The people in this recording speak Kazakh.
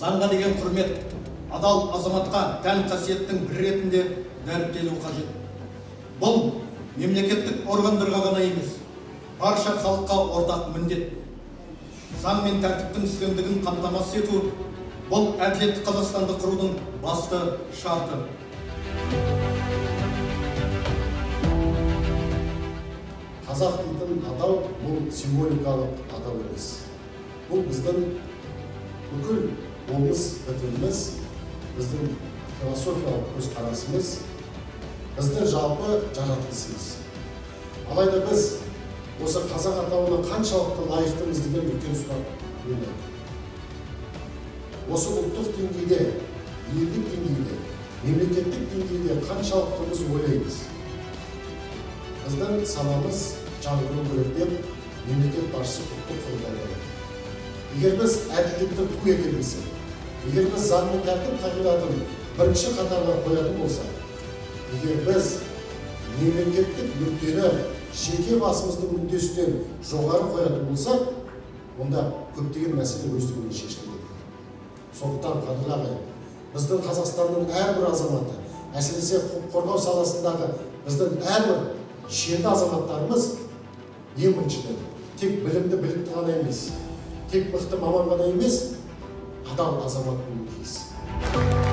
Заңға деген құрмет адал азаматқа тән қасиеттің бірі ретінде дәріптелуі қажет. Бұл мемлекеттік органдарға ғана емес, барша халыққа ортақ міндет. Заң мен тәртіптің үстемдігін қамтамасыз ету бұл әділетті Қазақстанды құрудың басты шарты. Қазақ дейтін атау бұл символикалық атау емес. Бұл біздің бүкіл болмыс бітіміміз, біздің философиялық көзқарасымыз, біздің жалпы жаратылысымыз. Алайда біз осы қазақ атауына қаншалықты лайықтымыз деген үлкен сұрақ туындайды. Осы ұлттық деңгейде, елдік деңгейде, мемлекеттік деңгейде қаншалықты біз ойлаймыз? Біздің санамыз жаңғыру керек деп мемлекет басшысы ұлттық құрылтайда айтты. Егер біз әділдікті ту ете білсек, егер біз заң мен тәртіп қағидатын бірінші қатарға қоятын болсақ, егер біз мемлекеттік мүддені жеке басымыздың мүддесінен жоғары қоятын болсақ, онда көптеген мәселе өздігінен шешіліп кетеді. Сондықтан, қадірлі ағайын, біздің Қазақстанның әрбір азаматы, әсіресе құқық қорғау саласындағы біздің әрбір шенді азаматтарымыз ең біріншіден тек білімді білікті ғана емес, тек мықты маман ғана емес, адал азамат болуы тиіс.